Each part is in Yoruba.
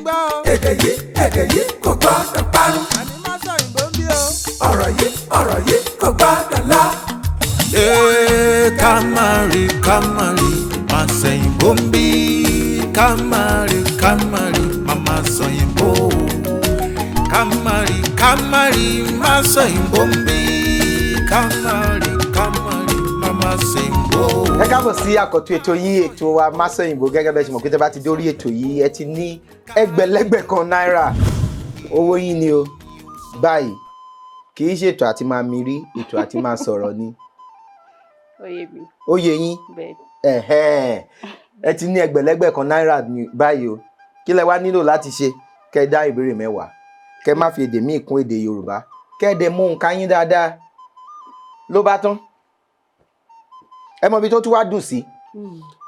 gbọ́ o. Èdè yìí, èdè yìí kò gbọ́dọ̀ parun. Àní má sọ òyìnbó ń bí o. Ọ̀rọ̀ yìí, ọ̀rọ̀ yìí kò gbọ́dọ̀ lọ. Ee, ká má rí, ká má rí, má sẹ̀yìnbó ń bí. Ká má rí, ká má rí, má má sọ̀yìnbó. Ká má rí, ká má rí, má sọ̀yìnbó ń bí. Ká má rí, ká má rí, má má sẹ̀yìnbó. Ẹ káàbọ̀ sí àkọ́tún ètò yín, ètò wa Másọ̀yìnbó. Gẹ́gẹ́ bẹ́ẹ̀ ṣe mọ̀ pé tẹ́ bá ti dórí ètò yìí, ẹ ti ní ẹgbẹ̀lẹ́gbẹ̀ kan náírà, owó yín ni o. Báyìí kì í ṣètò àti máa mirí, ètò àti máa sọ̀rọ̀ ni. Ó yé mi. Ó yé yín? Bẹ́ẹ̀. Ẹ̀hẹ́n. Ẹ ti ní ẹgbẹ̀lẹ́gbẹ̀ kan náírà ní báyìí o. Kí lẹ wá nílò láti ṣe? Kẹ́ ẹ dá ìbéèrè 10, kẹ́ ẹ má fi èdè míì kún èdè Yorùbá, kẹ́ ẹ dẹ̀ mú nǹkan yín dáadáa, ló bá tán. Ẹ mọ ibi tó tún wá dùn sí?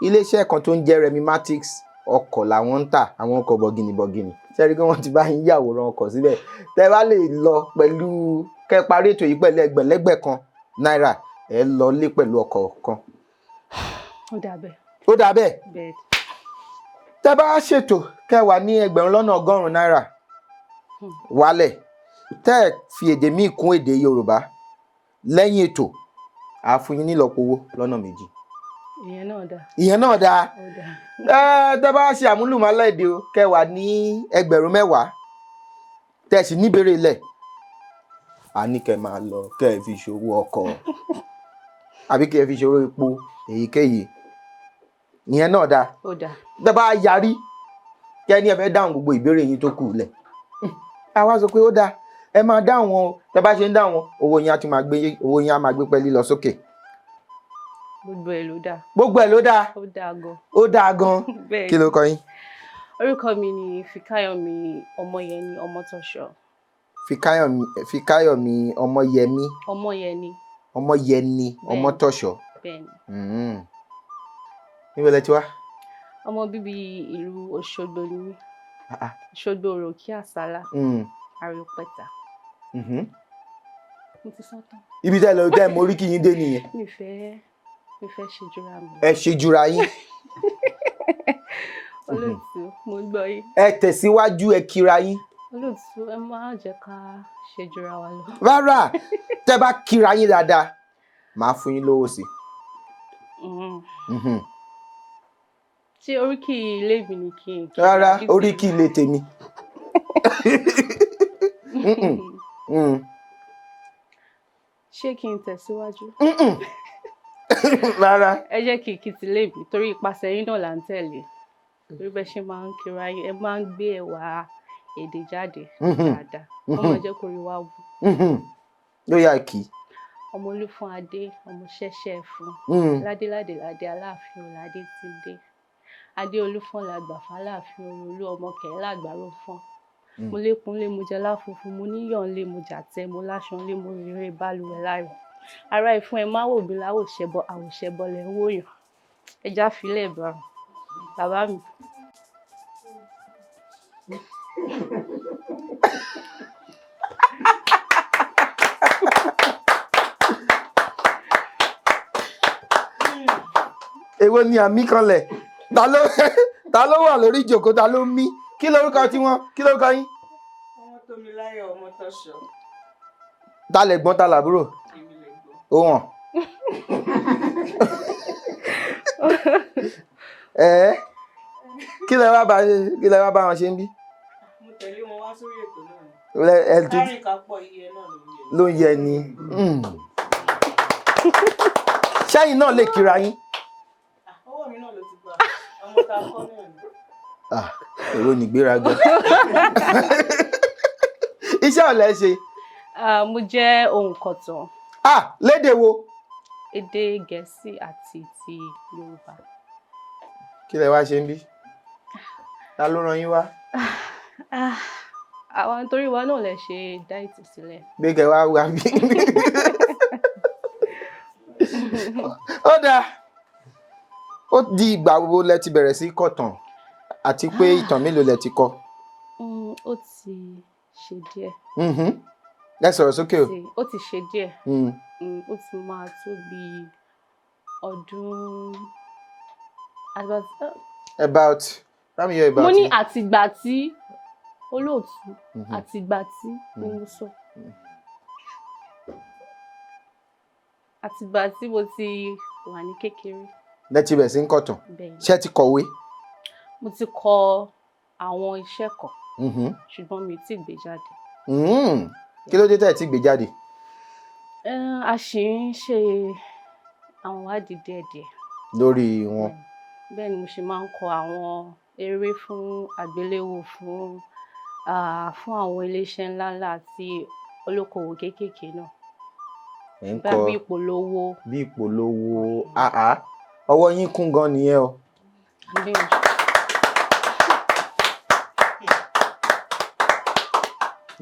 Iléeṣẹ́ kan tó ń jẹ́ Remimatics, ọkọ̀ làwọn ń tà, àwọn ọkọ̀ bọ̀gìnì bọ̀gìnì. Sẹ́rí pé wọ́n ti bá yín yàwòrán ọkọ̀ síbẹ̀. Tẹ́ bá lè lọ pẹ̀lú, kẹ́ parí ètò yìí pẹ̀lú ẹgbẹ̀lẹ́gbẹ̀ kan náírà, ẹ lọ lé pẹ̀lú ọkọ̀ kan. Ó dà bẹ́ẹ̀. Ó dà bẹ́ẹ̀. Bẹ́ẹ̀. Tẹ́ bá ṣètò, kẹ́ wà ní 100,000 náírà wálẹ̀, tẹ́ ẹ fi èdè míì kún èdè Yorùbá lẹ́yìn ètò, àá fún yín nílọ́po owó lọ́nà 2. Ìyẹn náà dà. Ìyẹn náà dáa. Ó dà. Ẹ tẹ́ bá ṣe àmúlùmálà èdè o, kẹ́ wà ní 10,000, tẹ́ ẹ sì níbèrè lẹ̀, a ní kẹ́ máa lọ, kẹ́ ẹ fi ṣòwò ọkọ̀ àbí kẹ́ ẹ fi ṣòwò epo èyíkéyìí. Ìyẹn náà dáa. Ó dà. Tẹ́ bá yarí, kẹ́ ní ẹ fẹ́ dáhùn gbogbo ìbéèrè yín tó kù lẹ̀, a wá sọ pé ó dáa, ẹ máa dáhùn wọn o. Tẹ́ bá ṣe ń dáhùn wọn, owó yín á tún máa gbé, owó yín á máa gbé pẹ́ẹ́lí lọ sókè. Gbogbo ẹ̀ ló dà. Gbogbo ẹ̀ ló dáa. Ó dà gan. Ó dáa gan. Bẹ́ẹ̀. Kí ló kọ yín? Orúkọ mi ni Fíkáyọ̀mí Ọmọyẹni Ọmọtọ́ṣọ. Fíkáyọ̀mí, Fíkáyọ̀mí Ọmọyẹmí? Ọmọyẹni. Ọmọyẹni Ọmọtọ́ṣọ. Bẹ́ẹ̀ ni. Níbo lẹ ti wá? Ọmọ bíbí ìlú Òṣogbo ni mí. Ah, ah. Òṣogbo, Òròkí Àsálà, Àròpẹ̀tà. Mo ti sọ tán. Ibi tẹ́ lọ tẹ́ mo rí kí yín dé nìyẹn. Mi fẹ́ ṣe jura mi. Ẹ ṣe jura yín. Olóòtú, mo gbọ́ yín. Ẹ tẹ̀síwájú, ẹ kíra yín. Olóòtú, ẹ má jẹ́ ká ṣe jura wa lọ. Rárá, tẹ́ bá kíra yín dáadáa, màá fún yín lówó sí i. Ṣé oríkì ilé mi ni kí n kí? Rárá, àbí oríkì ilé tèmi. Ṣé kí n tẹ̀síwájú? Mm-mm. Rárá. Ẹ jẹ́ kí n kí ti ilé mi, torí ipasẹ̀ yín náà là ń tẹ̀lé. Torí bẹ́ẹ̀ ṣe máa ń kíra yín, ẹ máa ń gbé ẹwà èdè jáde dáadáa. Wọ́n máa jẹ́ kó rí wa wú. Ló yà kí. Ọmọ Olúfún Adé, ọmọ ṣẹ́ṣẹ́ fún. Ládéládé ládé Aláàfin Ọ̀ládé ti dé. Adé Olúfọ́n làgbà fáláàfin Olú, ọmọ kẹ̀ẹ́ làgbàrò fọ́n. Mo lékun lé, mo jẹ láfunfun, mo níyọ̀ ńlé, mo jàtẹ, mo láṣọ ńlé, mo rèrè balùwẹ̀ láyọ̀. Ará ìfún, ẹ má wò mí láwòṣẹbọ, àwòṣẹbọ lẹ̀ ń wòyàn. Ẹja filẹ̀ bá bàbá mi. Èwo ni àmì kanlẹ̀? Ta ló wà lórí ìjòkó? Ta ló mí? Kí lorúkọ tiwọn? Kí lorúkọ yín? Ọmọtómiláyọ̀ Ọmọtọ́ṣọ. Ta lẹ̀gbọ́n, ta làbúrò? Èmi lẹ̀gbọ́n. Ó hàn. Ẹ kí lẹ wá bá wọn ṣe ń bí? Mo tẹ̀lé wọn wá sórí ètò náà ni. Ẹ tún Kárìn kápọ̀ iye náà ló ń yẹ. Ló ń yẹ ni. Ṣẹ́yìn náà lè kíra yín? Ọwọ́ mi náà ló ti gbà. Ọmọ tá a kọ́ náà ni. Ah, èwo nìgbéraga? Iṣẹ́ ọ̀lẹ́ ṣe? Ah, mo jẹ́ òǹkọ̀tàn. Ah, lédè wo? Èdè Gẹ̀ẹ́sì àti ti Yorùbá. Kí lẹ wá ṣe ń bí? Ta ló rán yín wá? Ah, àwọn nítorí wa náà lè ṣe dá ètò sílẹ̀. Gbé kẹ wá wá bí. Ó dáa. Ó di ìgbà wo lẹ ti bẹ̀rẹ̀ sí kọ̀tàn, àti pé ìtàn mélòó lẹ ti kọ? Ó ti ṣe díẹ̀. Ẹ sọ̀rọ̀ sókè o. Ó ti ṣe díẹ̀. Ó ti máa tó bí ọdún about, About, bá mi yọ about. Mo ní àtìgbà tí Olóòtú, àtìgbà tí ni mo sọ. Àtìgbà tí mo ti wà ní kékeré. Lẹ́tí bẹ̀ sí ń kọ̀tàn. Bẹ́ẹ̀ ni. Ṣé ẹ ti kọ̀wé? Mo ti kọ àwọn iṣẹ́ kan, ṣùgbọ́n mi ò tíì gbé jáde. Kí ló dé tẹ́ ẹ ti gbé jáde? A ṣì ń ṣe àwọn ìwádìí díẹ̀díẹ̀. Lórí wọn. Bẹ́ẹ̀ ni mo ṣe máa ń kọ àwọn eré fún àgbéléwò fún àwọn iléeṣẹ́ ńláńlá àti olókoòwò kéékèèké náà. Ẹ̀ ń Bá kọ bí ìpolówó. Bí ìpolówó. Àá, ọwọ́ yín kún gan nìyẹn o. Gbìyànjú.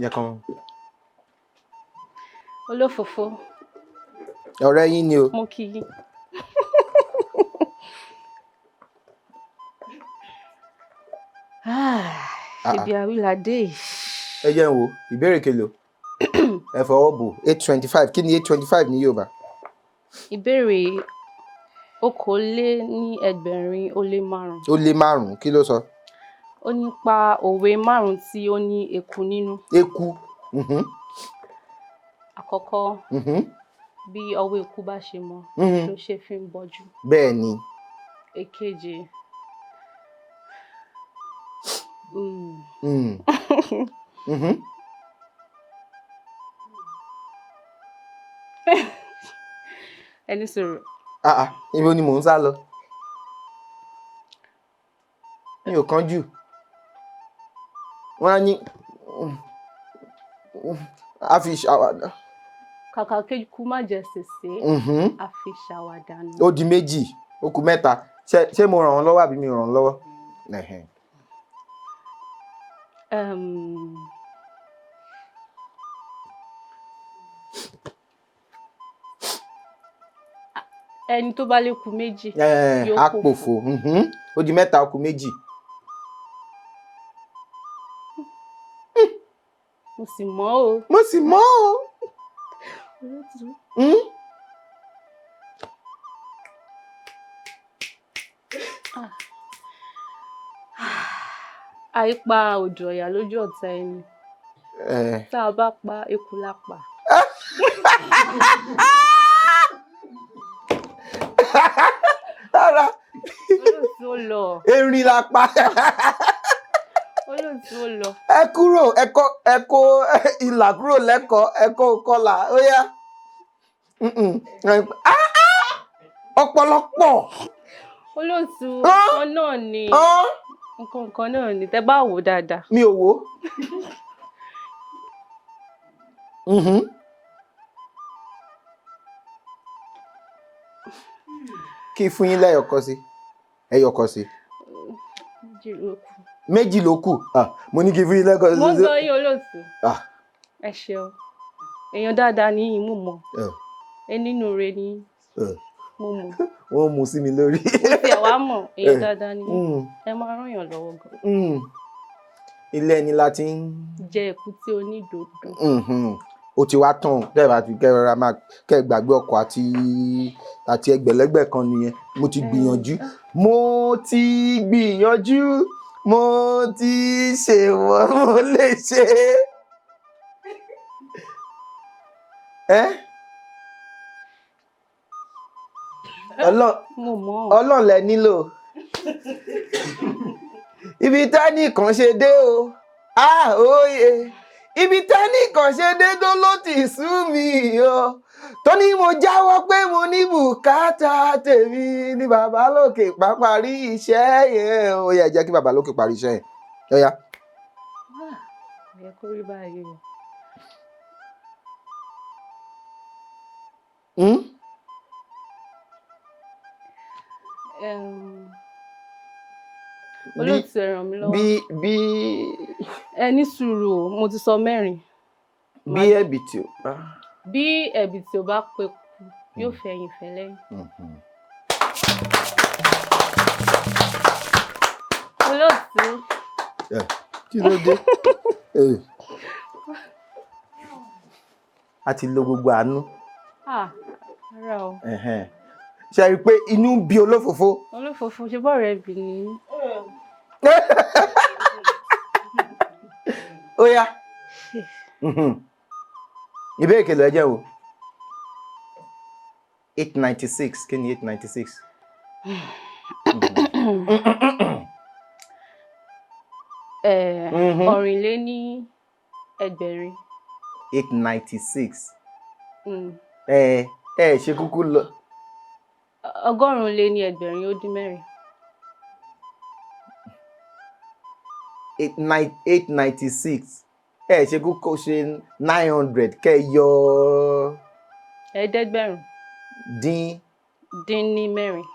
Yẹ kan. Olófòfó. Ọ̀rẹ́ yín ni o. Mo kí yín. Ah, Ibi àwílàdé yìí. Ẹ jẹ́ n wo ìbéèrè kelo. Ẹ fọwọ́ bò 825. Kí ni 825 ní Yorùbá? Ìbéèrè 521. Ó lé márùn-ún. Kí ló sọ? Ó nípa òwe márùn-ún tí ó ní eku nínú. Eku. Àkọ́kọ́, bí ọwọ́ eku bá ṣe mọ ló ṣe fi ń bọ́jú. Bẹ́ẹ̀ ni. Èkejì. Ẹni sọ̀rọ̀. Ah ah, ibo ni mò ń sá lọ? Mi ò kánjú. Wọ́n á ní a fi ṣàwàdà. Kàkà kéku má jẹ sèsé, a fi ṣàwàdà nù. Ó di méjì, ó kù mẹ́ta. Ṣé mo ràn wọ́n lọ́wọ́ àbí mi ò ràn wọ́n lọ́wọ́? Ẹ̀hẹ̀n. Ẹni tó bá léku méjì yóò á pòfo. Pòfo. Ó di mẹ́ta, ó kù méjì. Mo sì mọ̀ o. Mo sì mọ̀ o. Olóòtú. Àìpa òjò ọ̀yà lójú ọ̀tá ẹni. Tá a bá pa eku lápá. Rárá. Olóòtú ó lọ. Erin la pa. Olóòtú ó lọ. Ẹ kúrò, ẹ kó ẹ kó ìlà kúrò lẹ́kọ̀ọ́, ẹ kó kọlà, ó yá. Ah, ah! Ọ̀pọ̀lọpọ̀. Olóòtú, Hán? nǹkan náà ni. Hán? Nǹkan kan náà ni tẹ́ bá wò dáadáa. Mi ò wò. Kí fún yín lẹ́yọ̀kan sí. Ẹyọ̀kan sí. Méjì ló kù. Méjì ló kù. Ah, mo ní kí fún yín lẹ́yọ̀kan sí. Mo ń gbọ́ yín, olóòtú. Ah. Ẹ ṣeun. Èèyàn dáadáa ní yín, mo mọ̀. Ẹ nínú re ní yín. Mo mọ̀. Wọ́n mú sí mi lórí. Mo tiẹ̀ wá mọ̀, èèyàn dáadáa ní yín. Ẹ máa ràn yàn lọ́wọ́ gan. Ilé ẹni la ti ń jẹ èkúté onídòdó. Ó ti wá tán tẹ́ ẹ bá ti kẹ́ rọra máa kẹ́ ẹ gbàgbé ọkọ̀ àti ẹgbẹ̀lẹ́gbẹ̀ kan nìyẹn. Mo ti gbìyànjú, mo ti gbìyànjú, mo ti ṣe wọ́n mo lè ṣe. Ẹ́ Mo mọ̀ ọ́. Ọlọ́run lẹ nílò. Ibi tẹ́nì kan ṣe dé o, ah òye. Ibi tẹ́nì kan ṣe dé tó ló ti sú mi o. Tó ní mo jáwọ́ pé mo ní bùkátà tèmi ní bàbá lókè bá parí iṣẹ́ yẹn. Ó yẹ jẹ́ kí bàbá lókè parí iṣẹ́ yẹn. Ó yá. Ah, kò yẹ kó rí báyìí o. Olóòtú, ẹ ràn mí lọ́wọ́. Bí bí. Ẹ ní sùúrù o, mo ti sọ mẹ́rin. Bí ẹ̀bìtì ò bá. Bí ẹ̀bìtì ò bá peku, yóò fẹ̀yìn fẹ́ lẹ́yìn. Olóòtú. Kí ló dé? A ti lo gbogbo àánú. Ah, rárá o. Ṣe rí i pé inú ń bí olófòfó. Olófòfó ṣe bọ́ọ̀rẹ́ bì ní. Ó yá. Ìbéèrè kelo ẹ jẹ́ o. 896, kí ni 896? 624. 896. Ẹ ẹ ṣe kúkú lọ. 864. 896. Ẹ ṣe kúkú ṣe 900 kẹ́ ẹ yọ. 500. Dín. Dín ní mẹ́rin.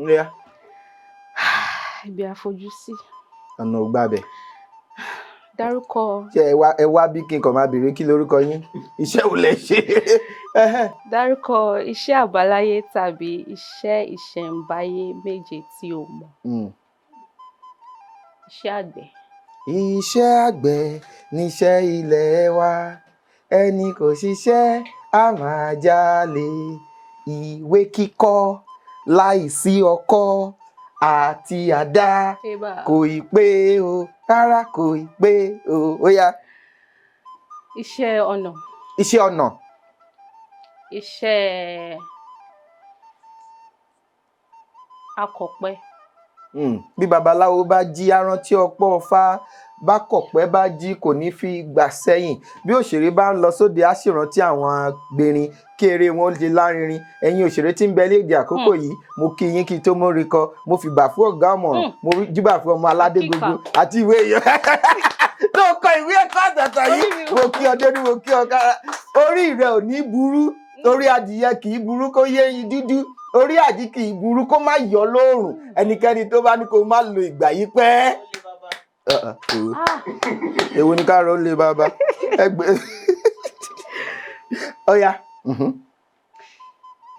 Yeah. Ibi àfojúsí. Ọ̀nà ò gbàbẹ̀. Dárúkọ. Ṣé ẹ wá bí kí n kàn máa béèrè kí lorúkọ yín? Iṣẹ́ wo lẹ ṣe? Dárúkọ iṣẹ́ àbáláyé tàbí iṣẹ́ ìṣẹ̀ǹbáyé méje tí o mọ̀. Iṣẹ́ àgbẹ̀. Iṣẹ́ àgbẹ̀ níṣẹ́ ilẹ̀ wa. Ẹni kò ṣiṣẹ́ á máa jalè. Ìwé kíkọ́ láìsí ọkọ́ àti àdá kò ì pé o, rárá kò ì pé o. Ó yá. Iṣẹ́ ọnà. Iṣẹ́ ọnà. Iṣẹ́ akọ̀pẹ. Bí babaláwo bá jí á rántí ọpọ́ Ifá, bá kọ̀pẹ́ bá jí kò ní fi gbà sẹ́yìn. Bí òṣèré bá ń lọ sóde á sì rántí àwọn agbérin kí eré wọn lè lárinrin. Ẹ̀yin òṣèré tí ń bẹ léde àkókò yìí, mo kí yín kí n tó mórí kọ, mo fi bà fún ọ̀gá ọ̀mọ̀ràn, mo júbà fún ọmọ aládé gbogbo àti ìwé èèyàn tó kọ ìwé ẹ̀kọ́ àtàtà yìí. Mo kí ọ dénú, mo kí ọ kára. Orí rẹ ò ní burú, orí adìyẹ kì í burú kó yé eyín dúdú, orí àdí kì í burú kó má yọ lóòrùn. Ẹnikẹ́ni tó bá ní kó má lo ìgbà yìí pẹ́. Èwo ni ká rọ lé bàbá ẹgbẹ́. Ọ̀ya.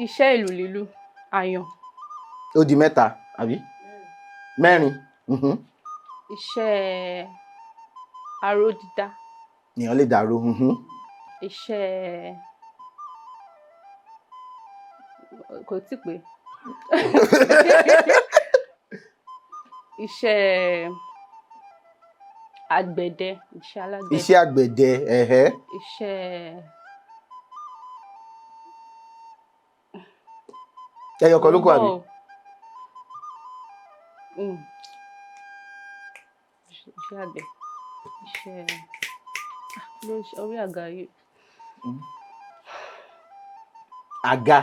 Iṣẹ́ ìlù lílù, àyàn. Ó di mẹ́ta àbí mẹ́rin. Iṣẹ́ aró dídá. Èèyàn lè dàrú. Iṣẹ́ kò tí pé. Iṣẹ́ àgbẹ̀dẹ, iṣẹ́ alágbẹ̀dẹ. Iṣẹ́ àgbẹ̀dẹ, ẹ̀hẹ́. Iṣẹ́ ẹyọ kan ló kù àbí? Iṣẹ́ àgbẹ̀, iṣẹ́ orí àga yìí. Àga.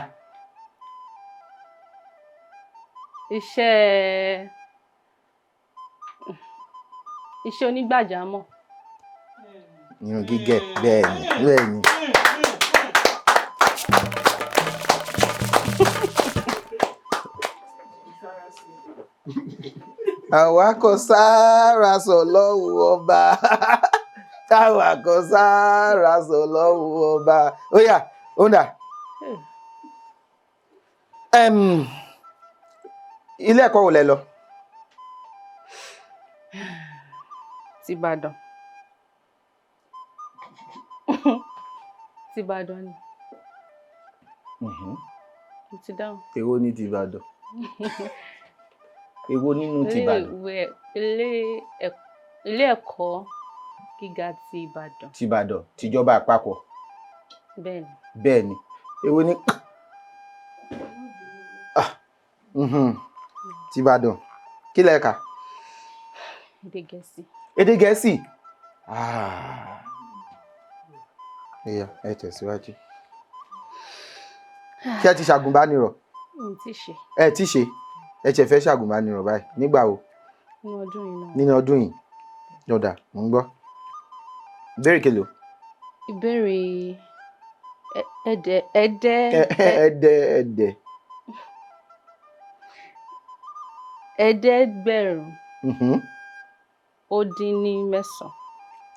Iṣẹ́ onígbàjámọ̀. Irun gígẹ̀, bẹ́ẹ̀ ni, bẹ́ẹ̀ ni. Àwa kò sára sọ lọ́wọ́ ọba. Àwa kò sára sọ lọ́wọ́ ọba. Ó yá, ó ń dà. Ilé ẹ̀kọ́ wo lẹ lọ? Tìbàdàn. Tìbàdàn ni. Mo ti dáhùn. Èwo ni Tìbàdàn? Èwo nínú Tìbàdàn? Ilé ẹ̀kọ́ gíga ti Ìbàdàn. Tìbàdàn, tìjọba àpapọ̀. Bẹ́ẹ̀ni. Bẹ́ẹ̀ni. Èwo ni Tìbàdàn. Kí lẹ kà? Èdè Gẹ̀ẹ́sì. Èdè Gẹ̀ẹ́sì. Ẹyà, ẹ tẹ̀síwájú. Ṣé ẹ ti ṣàgùnbánirọ̀? Mi ti ṣe. Ẹ ti ṣe. Ẹ ṣẹ̀ fẹ́ ṣàgùnbánirọ̀ báyìí. Nígbà wo? Nínú ọdún yìí náà. Nínú ọdún yìí. Yọ̀dà, mò ń gbọ́. Ìbéèrè kelo? Ìbéèrè ẹ̀ẹ́dẹ̀ ẹ̀ẹ́dẹ̀ ẹ̀ẹ́dẹ̀. 9,500.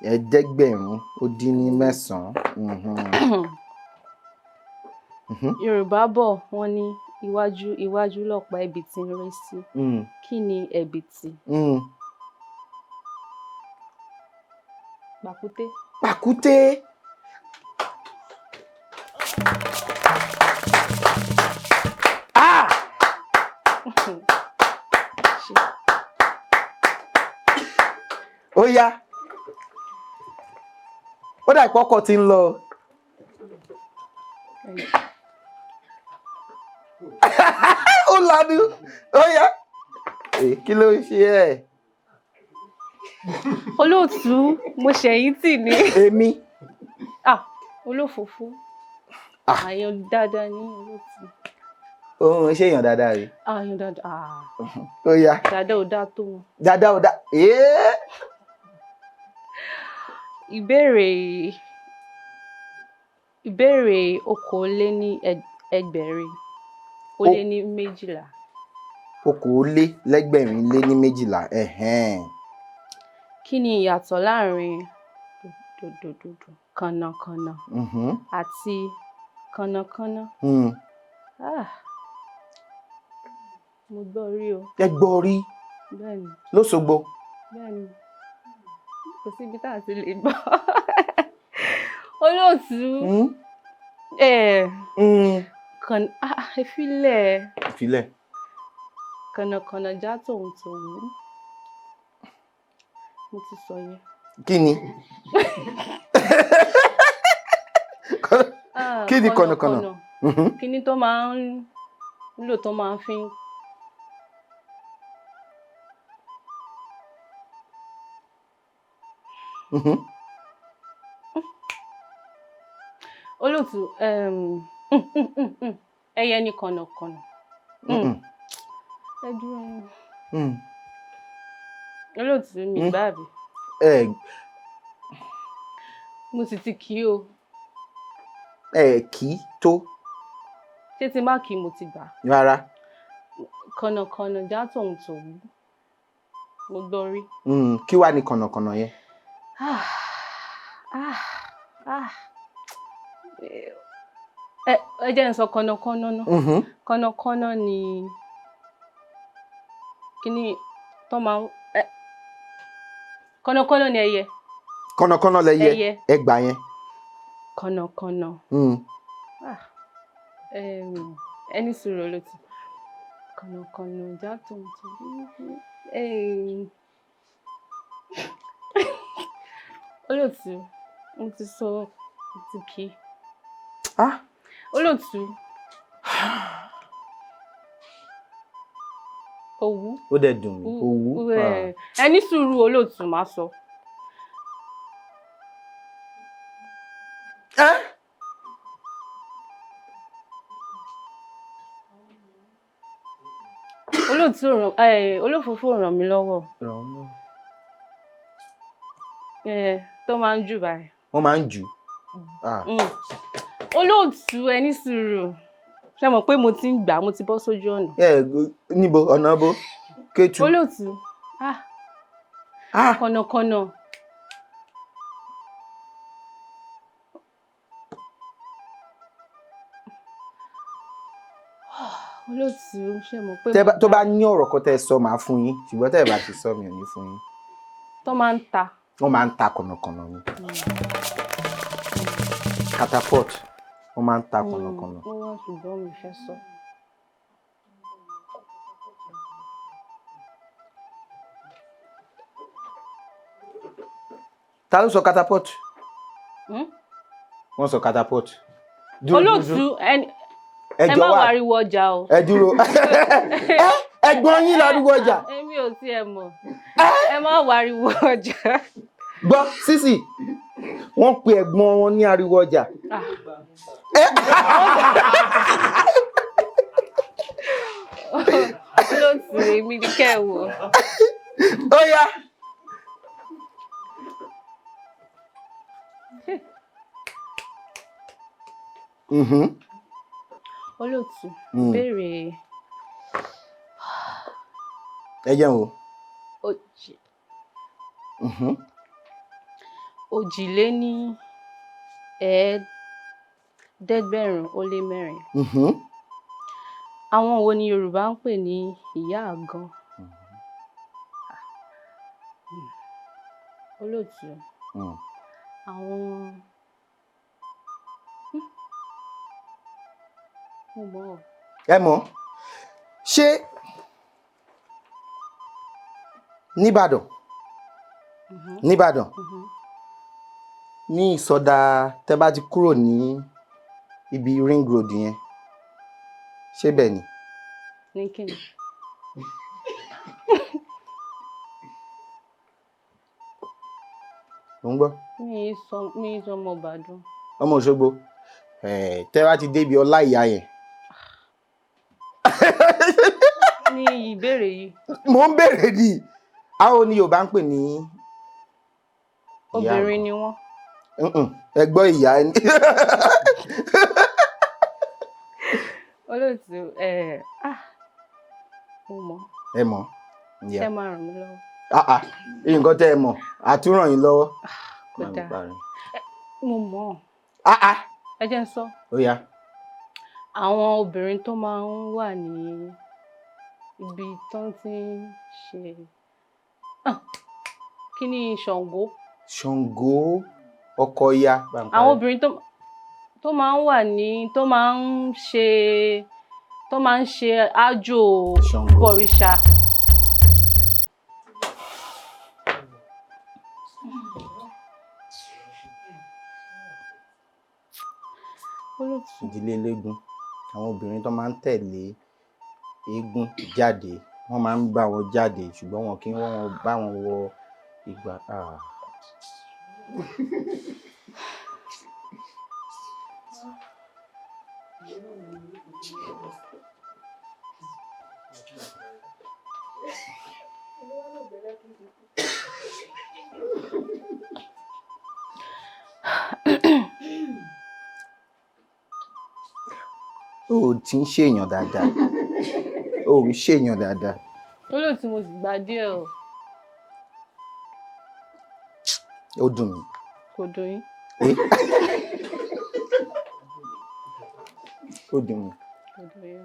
9,509. Yorùbá bọ̀ wọ́n ní iwájú iwájú lọ̀pá ẹ̀bìtì ń ré sí. Kí ni ẹ̀bìtì? Pàkúté. Pàkúté. Ó yá, ó dà ìpọ́kọ̀ tí ń lọ. Ó lanu. Ó yá. Kí ló ń ṣe ẹ́? Olóòtú, mo ṣẹ̀yìn tì ní. Èmi? Ah, olófòófó. Àyàn dáadáa ní olóòtú. Òun ṣe èèyàn dáadáa rí. Àyàn dáadáa. Ah. Ó yá. Dáadáa ò dáa tó wọn. Dáadáa ò dáa. Ee. Ìbéèrè 22,012. 22,012. Ẹ̀hẹ́n. Kí ni ìyàtọ̀ láàrin dòdòdòdò kànnàkànnà àti kànnàkànnà? Ah, mo gbọ́ rí o. Ẹ gbọ́ rí? Bẹ́ẹ̀ni. Lóṣogbo? Bẹ́ẹ̀ni, kò síbi tá a ti lè gbọ́. Olóòtú, kàn ẹ filẹ̀. Ìfilẹ̀. Kànnàkànnà já tòun tòun. Mo ti sọ yẹn. Kí ni? Kí ni kànnàkànnà? Kí ni tó máa ń lò tó máa ń fi ń Olóòtú, ẹyẹ ni kànnàkànnà. Ẹ dúró. Olóòtú, mi gbàgbé. Mo sì ti kí o. Ẹ kì í tó. Ṣé tí má kí mo ti gbà? Rárá. Kànnàkànnà já tòun tòun. Mo gbọ́ rí. Kí wàá ní kànnàkànnà yẹn? Ah, ah, ah. Ẹ jẹ́ n sọ kànnàkànnà náà. Kànnàkànnà ni kíní tó máa ń kànnàkànnà ni ẹyẹ. Kànnàkànnà lẹyẹ. Ẹyẹ. Ẹ gbà yẹn. Kànnàkànnà. Ah, ẹni sùúrù olóòtú. Kànnàkànnà já tòun tòun. Olóòtú, mo ti sọ, mo ti kí. Ah. Olóòtú. Òwú. Ó dẹ̀ dùn mí. Òwú. Ẹni sùúrù olóòtú, máa sọ. Olóòtú, olófòófó ràn mí lọ́wọ́. Tó máa ń jù báyìí. Wọ́n máa ń jù. Olóòtú, ẹni sùúrù. Ṣé mọ̀ pé mo ti ń gbà, mo ti bọ́ sójú ọ̀nà. Níbo ọ̀nà bo? Kétu. Olóòtú. Kànnàkànnà. Olóòtú, ṣé mọ̀ pé. Tó bá ní ọ̀rọ̀ kan tẹ́ ẹ sọ, màá fún yín, ṣùgbọ́n tẹ́ ẹ bá ti sọ, mi ò ní fún yín. Tó máa ń ta. Wọ́n máa ń ta kànnàkànnà ni. Catapult. Wọ́n máa ń ta kànnàkànnà. Wọ́n wá, ṣùgbọ́n mi fẹ́ sọ. Ta ló sọ catapult? Wọ́n sọ catapult. Olóòtú, ẹ má wariwo ọjà o. Ẹ dúró. Ẹ̀gbọ́n yín lariwo ọjà. Èmi ò tiẹ̀ mọ̀. Ẹ má wariwo ọjà. Gbọ́ sísì, wọ́n pe ẹ̀gbọ́n wọn ní ariwo ọjà. Olóòtú, èmi ni kẹ́ ẹ wò. Ó yá. Olóòtú, ìbéèrè. Ẹ jẹun o. 7,584. Àwọn wo ni Yorùbá ń pè ní ìyá àgan? Olóòtú, àwọn mo mọ̀ ọ́. Ẹ mọ̀, ṣé nìbàdàn? Nìbàdàn ní ìsọdá tẹ́ bá ti kúrò ní ibi ring road yẹn, ṣé bẹ́ẹ̀ ni? Ní kíni? Mo ń gbọ́. Mi ì sọ ọmọ Ìbàdàn. Ọmọ Òṣogbo. Tẹ́ bá ti débi ọlá ìyá yẹn. Ní ìbéèrè yìí. Mo ń béèrè ni. Àwọn ni Yorùbá ń pè ní ìyá Obìnrin ni wọ́n. Ẹ gbọ́ ìyá ẹni. Olóòtú, mo mọ̀. Ẹ mọ̀. Ṣé máa ràn mí lọ́wọ́? Nǹkan tẹ́ ẹ mọ̀, àtúràn yín lọ́wọ́. Kò dáa. Mo mọ̀. Ẹ jẹ́ n sọ. Ó yá. Àwọn obìnrin tó máa ń wà ní ibi tó ti ń ṣe kí ni Ṣàngó? Ṣàngó ọkọ ya. Àwọn obìnrin tó máa ń wà ní tó máa ń ṣe àjò bọ̀rìṣà. Ìdílé eléégún, àwọn obìnrin tó máa ń tẹ̀lé eégún jáde, wọ́n máa ń bá wọn jáde ṣùgbọ́n wọn kì í wọ́n bá wọn wọ ìgbà. O ti ń ṣèyàn dáadáa. O ń ṣèyàn dáadáa. Olóòtú, mo sì gbà díẹ̀ o. Ó dùn mí. Kò dùn yín. Ó dùn mí. Kò dùn yín.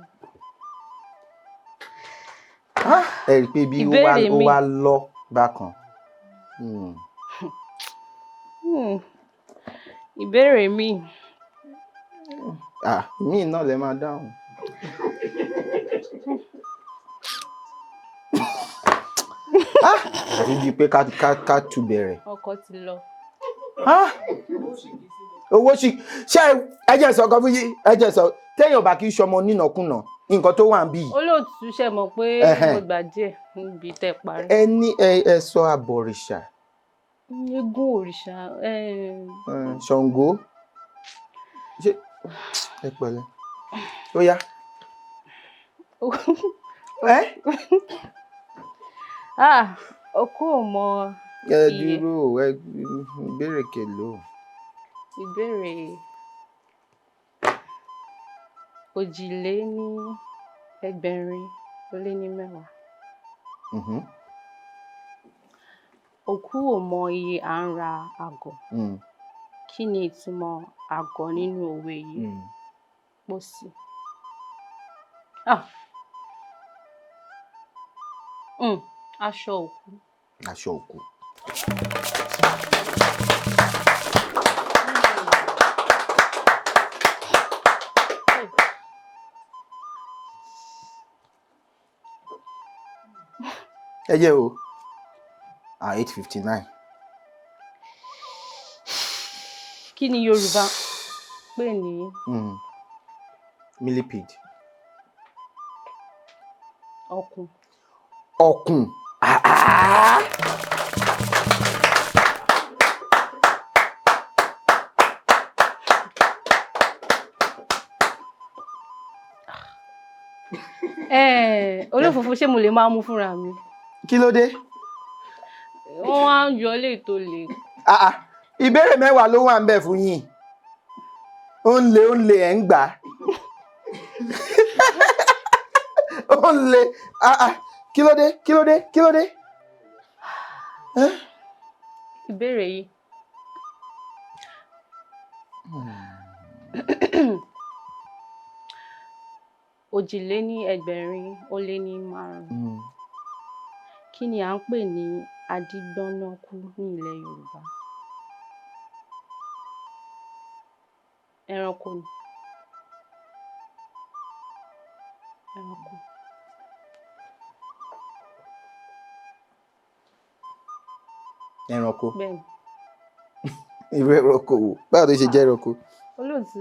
Ẹ rí i pé bí ó wá lọ bákan. Ìbéèrè mi. Mí náà lè máa dáhùn. Àti bíi pé ká tu bẹ̀rẹ̀. Ọkọ ti lọ. Owó sì ṣe ẹ jẹ́ sọ kan fún yín, ẹ jẹ́ sọ téèyàn bá kí í ṣọmọ nínàkúnà nǹkan tó wà ń bí. Olóòtú, ṣe mọ̀ pé mo gbà díẹ̀ níbi tẹ́ parí. Ẹ ní ẹ sọ àbọ̀rìṣà. Eégún òrìṣà. Ṣàngó. Ṣé ẹ pẹ̀lẹ́. Ó yá. Ọkọ ò mọ Ẹ iye. dúró, ẹ ìbéèrè kèlò. Ìbéèrè 10,210. Òkú ò mọ iye à ń ra àgọ̀. Kí ni ìtumọ̀ àgọ̀ nínú òwe yìí? Pósí. Aṣọ òkú. Aṣọ òkú. Ẹ jẹ́ o. 8:59. Kí ni Yorùbá pè ní? Millipede. Ọ̀kùn. Ọ̀kùn. Olófòfò, ṣé mo lè máa mú fúnra mi? Kí ló dé? Wọ́n á yọ lè tó le. Ìbéèrè mẹ́wàá ló wà ń bẹ̀ fún yín. Ó ń le ẹ̀ ń gbà. Ó ń le. Kí ló dé? Kí ló dé? Kí ló dé? Ìbéèrè yìí. 6,605. Kí ni à ń pè ní adigbọ́nnákú ní ilẹ̀ Yorùbá? Ẹranko ni. Ẹranko. Ẹranko? Bẹ́ẹ̀ni. Irú ẹranko wo? Báwo ló ṣe jẹ́ ẹranko? Olóòtú,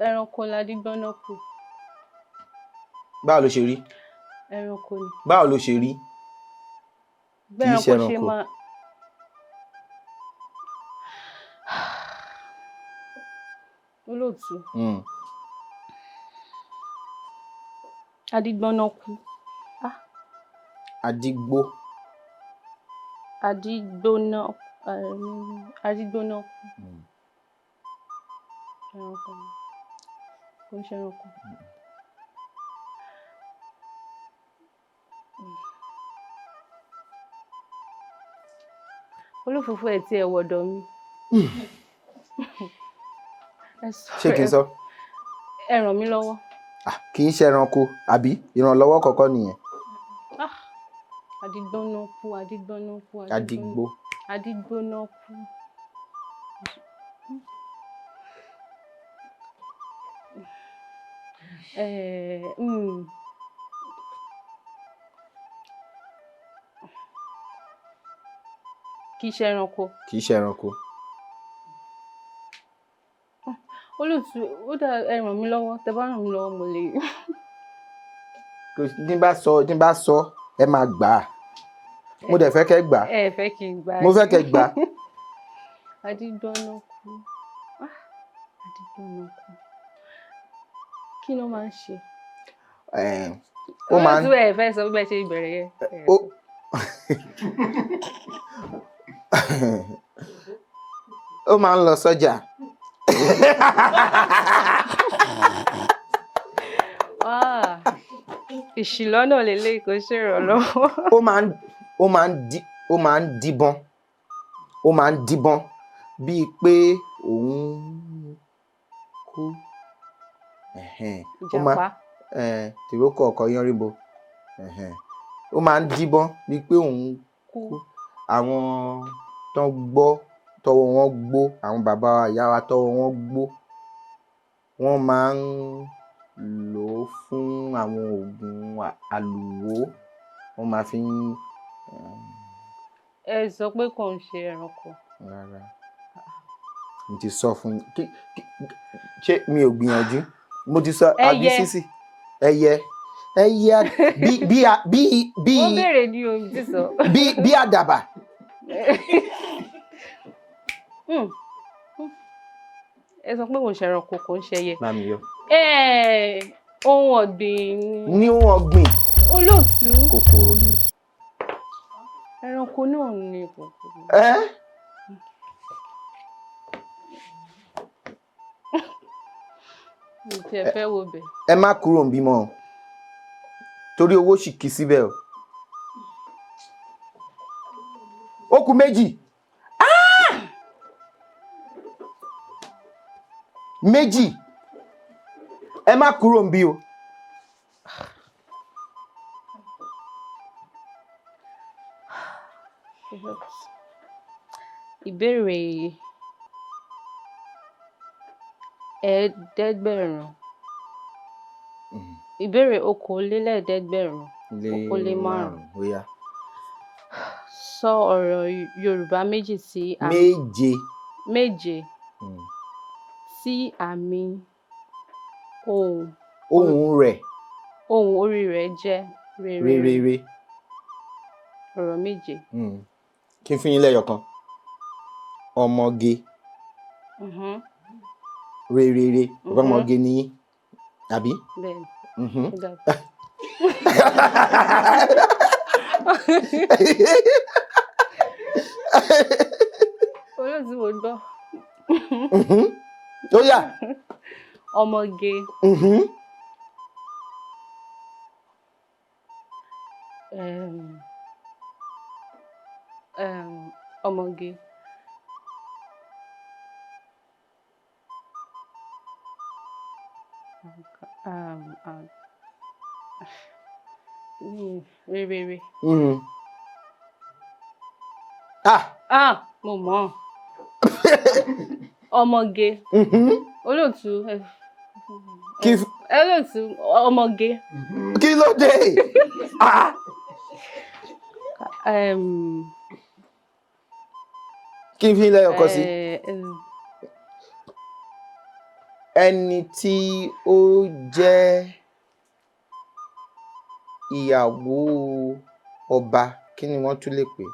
ẹranko ladigbọ́nà kù. Báwo ló ṣe rí? Ẹranko ni. Báwo ló ṣe rí? Bí Kì í ṣe ẹranko ṣe ẹranko. máa. Olóòtú, adigbọ́nà kù. Adigbó. Adigbóná, adigbóná kù. Ẹranko ni. Kò ń ṣe ẹranko. Olófòfò ẹ̀ tí ẹ wọ̀dọ̀ mi. Ẹ sọ. Ṣé kí n sọ? Ẹ ràn mí lọ́wọ́. Ah, kì í ṣe ẹranko àbí? Ìrànlọ́wọ́ kọ̀ọ̀kan nìyẹn. Ah, adigbóná kú, adigbóná kú. Adigbó. Adigbóná kú. Kì í ṣe ẹranko. Kì í ṣe ẹranko. Olóòtú, ó dà, ẹ ràn mí lọ́wọ́. Tẹ bá ràn mí lọ́wọ́, mo lè. Tí n bá sọ, ẹ máa gbà á. Mo dẹ̀ fẹ́ kẹ́ gbà á. Ẹ fẹ́ kí n gbà á. Mo fẹ́ kẹ́ gbà á. Adigbóná kú. Ah, adigbóná kú. Kí ló máa ń ṣe? Ó máa ń Olóòtú, ẹ fẹ́ sọ bí ẹ ṣe bẹ̀rẹ̀ yẹn. Ó máa ń lọ sọ́jà. Ah, ìṣìlọ́nà lélẹ́yìí, kò ṣèrànlọ́wọ́. Ó máa ń díbọ́n, ó máa ń díbọ́n bíi pé òun kú. Ẹ̀hẹ́n. Ó máa Ìjàpá. Tìrókò ọkọ̀ yánríbo. Ẹ̀hẹ́n. Ó máa ń díbọ́n bíi pé òun Kú. kú. Àwọn tó ń gbọ́ tọwọ́ wọn gbó, àwọn bàbá wa, ìyá wa tọwọ́ wọn gbó, wọ́n máa ń lò ó fún àwọn oògùn àlùwó, wọ́n máa fi ń Ẹ sọ pé kò ń ṣe ẹranko. Rárá, mo ti sọ fún yín. Ṣé mi ò gbìyànjú? Mo ti sọ àbí? Ẹyẹ. Sísì ẹyẹ, ẹyẹ bí bí bí bí Ó béèrè ní ohun tí sọ. Bí àdàbà. Ẹ sọ pé kò ń ṣe ẹranko, kò ń ṣe ẹyẹ. Bá mi yọ. Ohun ọ̀gbìn ni. Ní ohun ọ̀gbìn. Olóòtú. Kòkòrò ni. Ẹranko náà ni kòkòrò. Ẹ Mi tiẹ̀ fẹ́ wo bẹ̀. Ẹ má kúrò ń bímọ o, torí owó sì kì í síbẹ̀ o. Ó kù méjì. Ah! Méjì. Ẹ má kúrò ń bí o. Ìbéèrè 5,000. Ìbéèrè 5,000. Lé 205. Ó yá. Sọ ọ̀rọ̀ Yorùbá méjì tí àmì Méje. Méje tí àmì ohùn Ohùn rẹ̀. Ohùn orí rẹ̀ jẹ́ rere. Rere. Ọ̀rọ̀ méje. Kí n fún yín lẹ́yọ̀ kan. Ọmọge. Rere. Ọmọge ni yín àbí? Bẹ́ẹ̀ni. Ó dà. Olóòtú, mo gbọ́. Ó yá. Ọmọge. Ọmọge. Rere. Ah. Ah, mo mọ̀. Ọmọge. Olóòtú. Kí Olóòtú, ọmọge. Kí ló dé? Ah. Kí n fi lẹ́yọ̀ kan sí. Eh, Ẹni tí ó jẹ́ ìyàwó ọba, kí ni wọ́n tún lè pè?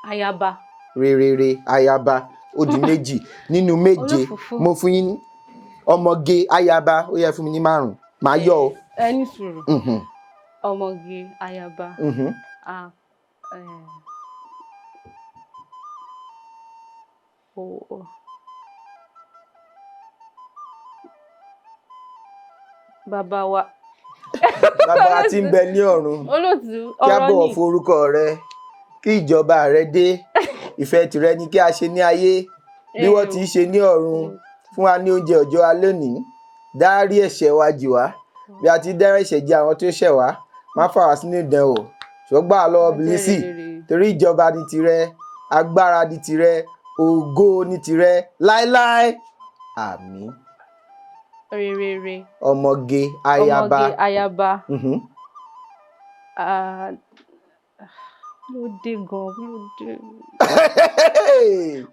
Ayaba. Rerere, ayaba. Ó di méjì nínú méje. Olófòfó. Mo fún yín ní ọmọge, ayaba. Ó yẹ fún mi ní márùn, màá yọ o. Ẹ ní sùúrù. Ọmọge, ayaba. A o bàbá wa. Bàbá tí ń bẹ ní ọ̀run, Olóòtú, kí a ọ̀rọ̀ bọ̀wọ̀ ni. fún orúkọ rẹ, kí ìjọba rẹ dé, ìfẹ́ tìrẹ ni kí a ṣe ní ayé bí wọ́n ti ń ṣe ní ọ̀run. Fún wa ní oúnjẹ òòjọ́ wa lónìí. Dárí ẹ̀ṣẹ̀ wa jì wá bí a ti dárí ẹ̀ṣẹ̀ jì àwọn tó ṣẹ̀ wá. Má fà wá sínú ìdánwò, ṣùgbọ́n gbà wá lọ́wọ́ Bílísì, torí ìjọba ni tìrẹ, agbára ni tìrẹ, ògo ni tìrẹ láéláé. Àmín. Rere. Ọmọge, ayaba. Ọmọge, ayaba. Ah, ló dé gan, ló dé.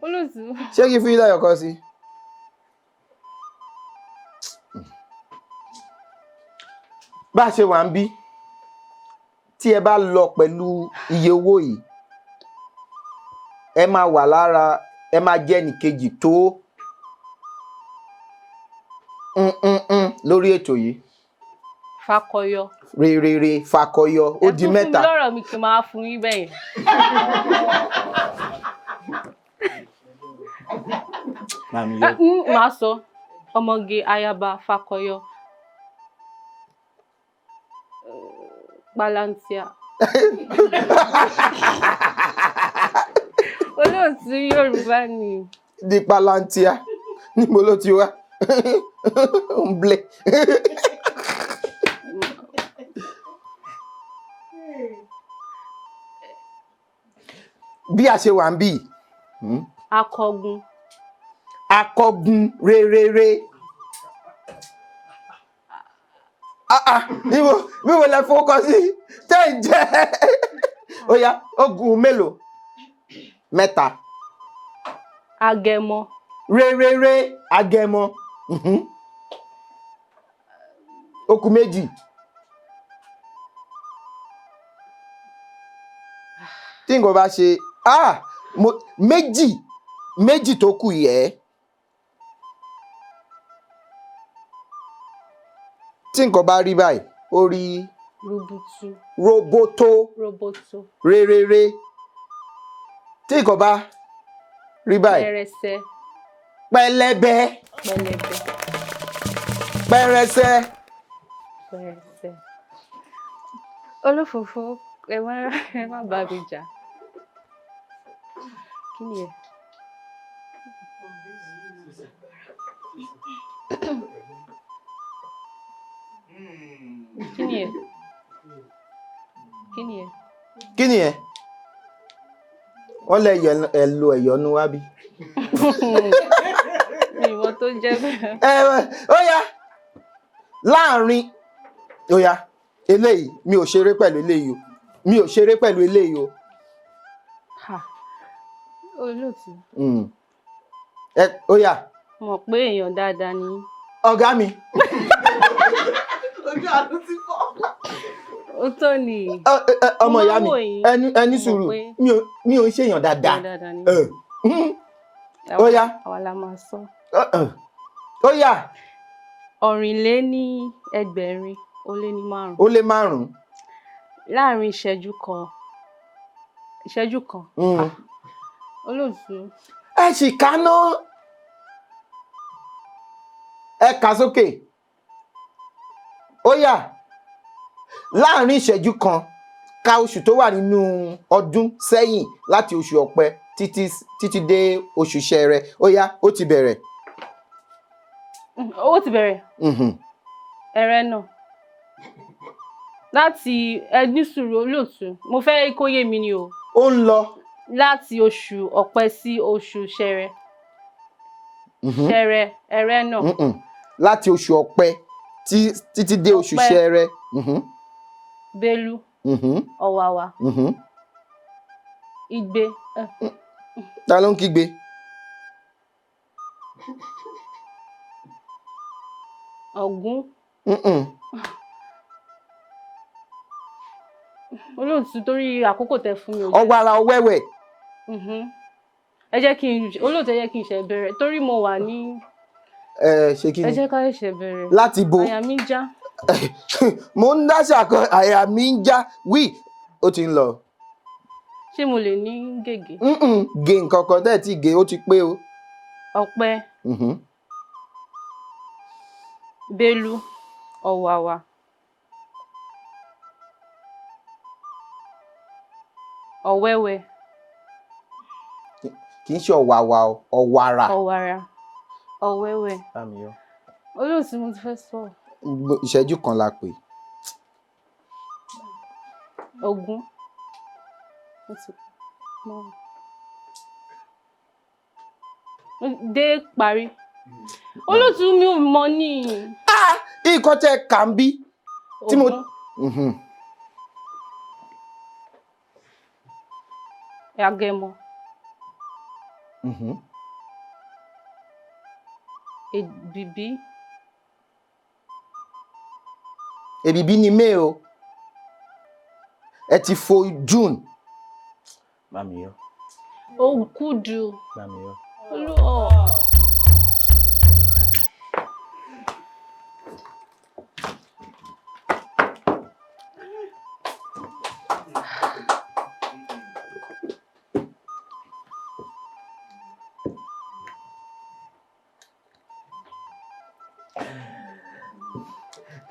Olóòtú. Ṣé kí n fi láyọ̀ kan sí? Bá a ṣe wà ń bí, tí ẹ bá lọ pẹ̀lú iye owó yìí, ẹ máa wà lára, ẹ máa jẹ́ ẹnìkejì tó lórí ètò yìí. Fakọyọ. Rere, fakọyọ. Ó di Ẹ tún fún mi mẹ́ta. lọ́rọ̀ mi kí n máa fún yín bẹ́yẹn. Màmí Ah, yọ. Màá sọ ọmọge, ayaba, fakọyọ, palantia. Olóòtú, Yorùbá ni. Di palantia, níbo ló ti wá ń blé? Bí a ṣe wà ń bí, Akọgun. Akọgun, rerere. Ah ah, níbo níbo lẹ fowókọ sí tẹ́ ẹ jẹ́? Ó yá, ogun mélòó? Mẹ́ta. Agẹmọ. Rerere, agẹmọ. Okùn méjì. Tí nǹkan bá ṣe, ah, mo méjì méjì tó kù yẹ. Tí nǹkan bá rí báyìí, ó rí Rubutu. Roboto. Roboto. Rerere. Tí nǹkan bá rí báyìí, Pẹrẹsẹ. Pẹlẹbẹ. Pẹlẹbẹ. Pẹrẹsẹ. Pẹrẹsẹ. Olófòfó, ẹ má bá mi jà. Kí ni ẹ? Kí ni ẹ? Kí ni ẹ? Kí ni ẹ? Wọ́n lẹ yẹ ẹ lo ẹ̀yọ́nú wá bí. Mi ìwọ tó jẹ́ bẹ́ẹ̀. Ẹ ó yá, láàrin, ó yá, eléyìí, mi ò ṣeré pẹ̀lú eléyìí o, mi ò ṣeré pẹ̀lú eléyìí o. Ha. Olóòtú. Ẹ ó yá. Mọ̀ pé èèyàn dáadáa ni yín. Ọ̀gá mi. Ojú àánú ti fọ́. Ó tó ni. Ọmọ ìyá mi, Mo máa ń wò yín. ẹni Mo mọ̀ sùúrù, mi ò ń ṣèyàn dáadáa. Èèyàn dáadáa ni. Ẹ, ó yá. Àwa la máa sọ. Ó yá. 5,245. Ó lé márùn-ún. Láàrin ìṣẹ́jú kan. Ìṣẹ́jú kan. Olóòtú. Ẹ sì kaná, ẹ kà sókè. Ó yá, láàrin ìṣẹ́jú kan, ka oṣù tó wà nínú ọdún sẹ́yìn láti oṣù ọ̀pẹ títí títí dé oṣù ṣẹrẹ. Ó yá, ó ti bẹ̀rẹ̀. Ó ti bẹ̀rẹ̀. Ẹrẹ́nà. Láti, ẹ ní sùúrù olóòtú, mo fẹ́ kó yé mi ni o. Ó ń lọ. Láti oṣù ọ̀pẹ sí oṣù ṣẹrẹ. Ṣẹrẹ, ẹrẹ́nà. Láti oṣù ọ̀pẹ títí dé oṣù Ọ̀pẹ. ṣẹrẹ. Bélú. Ọ̀wàwà. Igbe. Ta ló ń kígbe? Ògún. Mm-mm. Olóòtú, torí àkókò tẹ fún mi ò jẹ́- Ọ̀wàrà ọ̀wẹ̀wẹ̀. Mhm. Ẹ jẹ́ kí n, olóòtú, ẹ jẹ́ kí n ṣe bẹ̀rẹ̀ torí mo wà ní Ẹ ṣe kí ẹ ni? jẹ́ ká ṣe bẹ̀rẹ̀. Láti bo? Àyà mi já. Mo ń dáṣà kan, àyà mi ń já wí, ó ti ń lọ. Ṣé mo lè ní gègé? Mm-mm. Gé nǹkan kan tẹ́ ẹ̀ tí gé, ó ti pé o. Ọ̀pẹ. Mhm. Bélú, ọ̀wàwà, ọ̀wẹ́wẹ́. Kì í ṣe ọ̀wàwà o, ọ̀wàrà. Ọ̀wàrà, ọ̀wẹ́wẹ́. Bá mi yọ. Olóòtú, mo ti fẹ́ sọ. Ìṣẹ́jú kan la pè. Ògún. Ó ti mọ́. Dé parí. Olóòtú, mi ò mọ ní. Nǹkan tẹ́ ẹ kà ń bí tí mo. Ògún. Mhm. Agẹmọ. Mhm. Èbìbí. Èbìbí ni May o, ẹ ti fo June. Bá mi yọ. Òkúdu. Bá mi yọ. Olú ọ̀.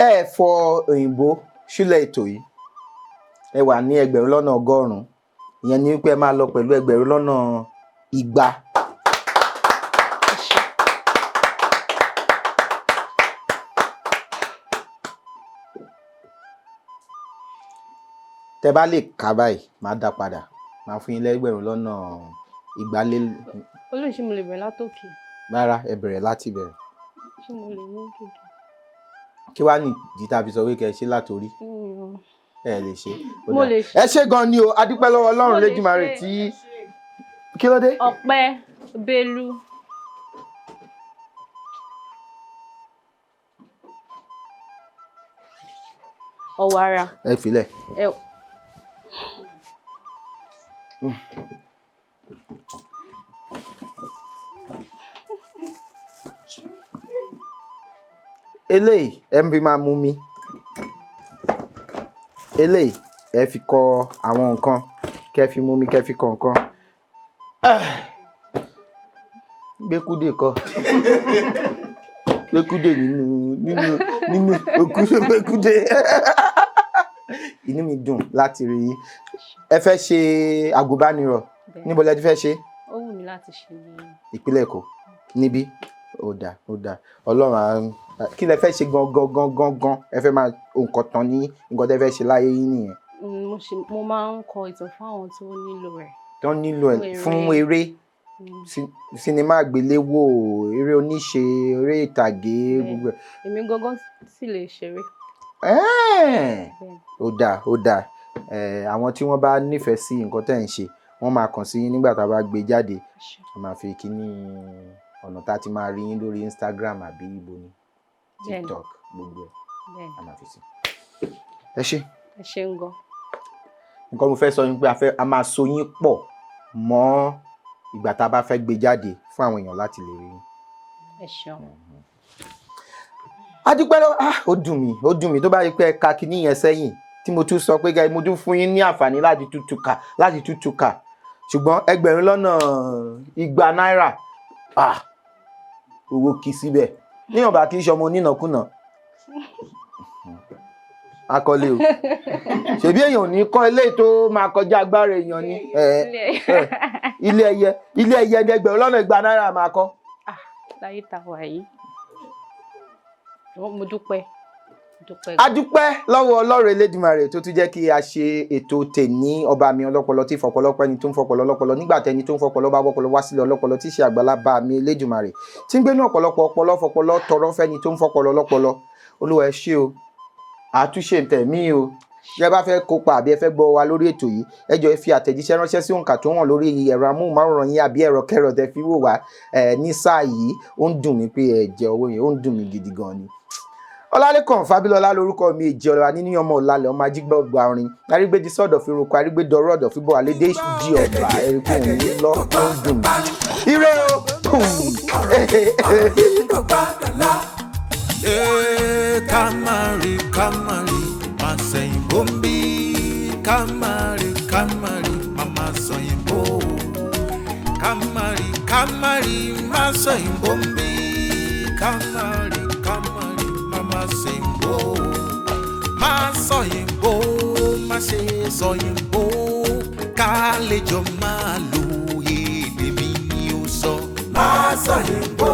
Ẹ fọ òyìnbó sílẹ̀ ètò yìí, ẹ wà ní 100,000, ìyẹn ni wípé ẹ máa lọ pẹ̀lú 200,000. Ẹ ṣé. Tẹ bá lè kà báyìí, máa dá padà, máa fún yín lẹ́gbẹ̀rún lọ́nà igba lé. Olóòtú, ṣé mo lè bẹ̀rẹ̀ látòkè? Rárá, ẹ bẹ̀rẹ̀ láti bẹ̀rẹ̀. Ṣé mo lè ní gègé? Kí wàá ní ìdí tá a fi sọ pé kẹ́ ẹ ṣe látòrí? Ẹ lè ṣe. Ó Mo dáa. lè ṣe. Ẹ ṣé gan ni o, a dúpẹ́ lọ́wọ́ Ọlọ́run Mo lè Lédùmarè ṣe. tí kí ló dé. Ọ̀pẹ, Bélú, ọ̀wàrà. Ẹ filẹ̀. Ẹ Eléyìí ẹ ń fi máa mú mi, eléyìí ẹ fi kọ àwọn nǹkan, kẹ fi mú mi, kẹ fi kọ nǹkan. Gbẹkúdè kọ gbẹkúdè nínú òkú gbẹkúdè. Inú mi dùn láti rí yín. Ẹ fẹ́ ṣe àgùnbánirọ̀? Bẹ́ẹ̀. Níbo lẹ ti fẹ́ ṣe? Ó wù mí láti ṣe ní Ìpínlẹ̀ Èkó níbí. Ó dáa, ó dáa. Ọlọ́run á. Kí lẹ fẹ́ ṣe gangan gangan gan? Ẹ fẹ́ máa nǹkan tán ní nǹkan tẹ́ fẹ́ ṣe láyé yín nìyẹn? Mo máa ń kọ ìtàn fún àwọn tó nílò rẹ̀. Tó nílò ẹ̀ Fún fún eré? Sinimá àgbéléwò, eré oníṣe, eré ìtàgé, Bẹ́ẹ̀. gbogbo ẹ̀. Èmi gangan sì lè ṣeré. Ẹ́ẹ̀, Bẹ́ẹ̀. Ó dáa, ó dáa. Àwọn tí wọ́n bá nífẹ̀ẹ́ sí nǹkan tẹ́ ń ṣe, wọ́n máa kàn sí yín nígbà tá a bá gbé jáde. Ẹ ṣé. A máa fi kíní ọ̀nà tá a ti máa rí yín lórí Instagram àbí ibo ni? Bẹ́ẹ̀ni. TikTok, gbogbo ẹ̀ Bẹ́ẹ̀ni. a máa fi sí. Ẹ ṣé. Ẹ ṣeun gan. Nǹkan mo fẹ́ sọ ni pé a máa so yín pọ̀ mọ́ ìgbà tá a bá fẹ́ gbé jáde fún àwọn èèyàn láti lè rí yín. Ẹ ṣeun. A dúpẹ́ lọ́wọ́. Ah, ó dùn mí, ó dùn mí tó bá rí pé ẹ ka kinní yẹn sẹ́yìn tí mo tún sọ pé gẹ́gẹ́ mo tún fún yín ní àǹfààní láti tútù kà, láti tútù kà, ṣùgbọ́n 200,000 náírà, ah, owó kì í síbẹ̀ níyàn bá kì í ṣọmọ onínàkúnà akọlé o. Ṣèbí èèyàn ò ní kọ́ ilé tó máa kọjá agbára èèyàn ni. Ilé ẹyẹ, ilé ẹyẹ ní 200,000 náírà máa kọ́. Ah, láyé tá a wà yìí, mo dúpẹ́, dúpẹ́. A dúpẹ́ lọ́wọ́ Ọlọ́run Elédùmarè tó tún jẹ́ kí a ṣe ètò tèní. Ọba mi ọlọ́pọlọ tí fọpọlọpọ ẹni tó ń fọpọlọ ọlọ́pọlọ nígbà tẹni tó ń fọpọlọ bá wọpọlọ wá sílẹ̀, ọlọ́pọlọ tí í ṣe àgbàlá bá mi Elédùmarè tí ń gbénú ọ̀pọ̀lọpọ̀ ọpọlọ fọpọlọ tọrọ fẹ́ni tó ń fọpọlọ ọlọ́pọlọ. Olúwa, ẹ ṣé o. Àtúnṣe tẹ̀mí o. Bí ẹ bá fẹ́ kópa àbí ẹ fẹ́ gbọ́ wa lórí ètò yìí, ẹ jọ̀ọ́ ẹ fi àtẹ̀jíṣẹ́ ránṣẹ́ sí òǹkà tó hàn lórí ẹ̀rọ amóhùnmáwòrán yín àbí ẹ̀rọ kẹrọ tẹ fi wò wá ní sáà yìí. Ó ń dùn mí pé ẹ jẹ owó yẹn, ó ń dùn mí gidi gan ni. Ọlálẹ́kàn Fábílọ́lá lórúkọ mi, èjì ọ̀la nínú ọmọ ọ̀làlẹ̀ ọmọ ajígbọ̀gbà orin arígbédi sọ̀dọ̀ fi roko arígbédọ̀rọ̀ ọ̀dọ̀ fíbọ̀ àlédè di ọ̀bà ẹ̀ríkù òun lọ, ó ń dùn mí. Ire o! Kò gbọ́dọ̀ lọ. Ee, ká má rí ká má rí má sẹ̀yìnbó ń bí ká má rí ká má rí má má sọ̀yìnbó ká má rí ká má rí má sọ̀yìnbó ń bí ká má rí ká má rí má má sẹ̀yìnbó má sọ̀yìnbó má ṣe sọ̀yìnbó ká lè jọ máa lo èdè mi ni ó sọ. Má sọ̀yìnbó.